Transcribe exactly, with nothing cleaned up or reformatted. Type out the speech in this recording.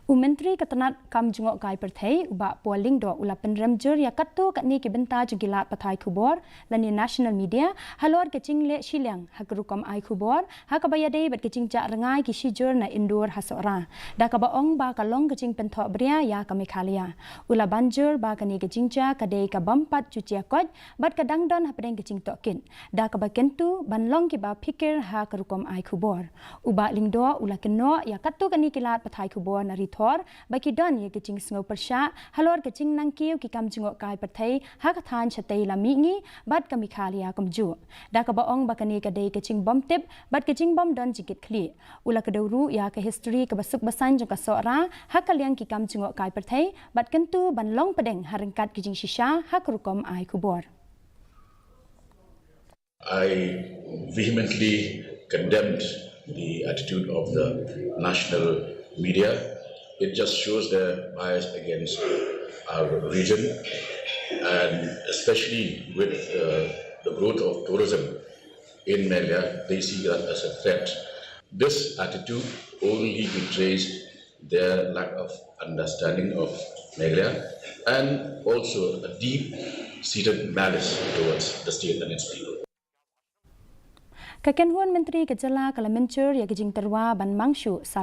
U Myntri ka tnad kam jngohkai pyrthei, u Bah Paul Lyngdoh, u la pynrem jur ïa katto katne ki bynta jong ki lad pathai khubor lane national media halor ka jingleh shiliang ha ka rukom ai khubor ha kaba ïadei bad ka jingjah rngai ki shijur na Indore ha Sohra, da kaba ong ba ka long ka jingpynthohbria ïa ka Meghalaya. U la ban jur ba kane ka jingjia ka dei ka bym pat ju jia koit bad ka dang don hapdeng ka jingtohkit, da kaba kyntu ban long kiba phikir ha ka rukom ai khubor. U Bah Lyngdoh u la kynnoh ïa katto katne ki lad pathai khubor na Ri Thor ba ki don ïa ka jingsngew pyrshah halor ka jingnang kiew ki kam jngohkai pyrthei ha ka thaiñ shatei lam mihngi bad ka Meghalaya kumjuh, da kaba ong ba kane ka dei ka jingbymtip bad ka jingbymdon jingkitkhlieh. U la kdew ruh ïa ka history kaba suk ba saiñ jong ka Sohra ha ka liang ki kam jngohkai pyrthei bad kyntu ban long pdeng ha ryngkat ki jingshisha ha ka rukom ai khubor. I vehemently condemned the attitude of the national media. It just shows their bias against our region, and especially with uh, the growth of tourism in Meghalaya, they see that as a threat. This attitude only betrays their lack of understanding of Meghalaya and also a deep seated malice towards the state and its people. Ka kynhun myntri ka jylla ka la mynjur ïa ka jingtyrwa ban mang shuh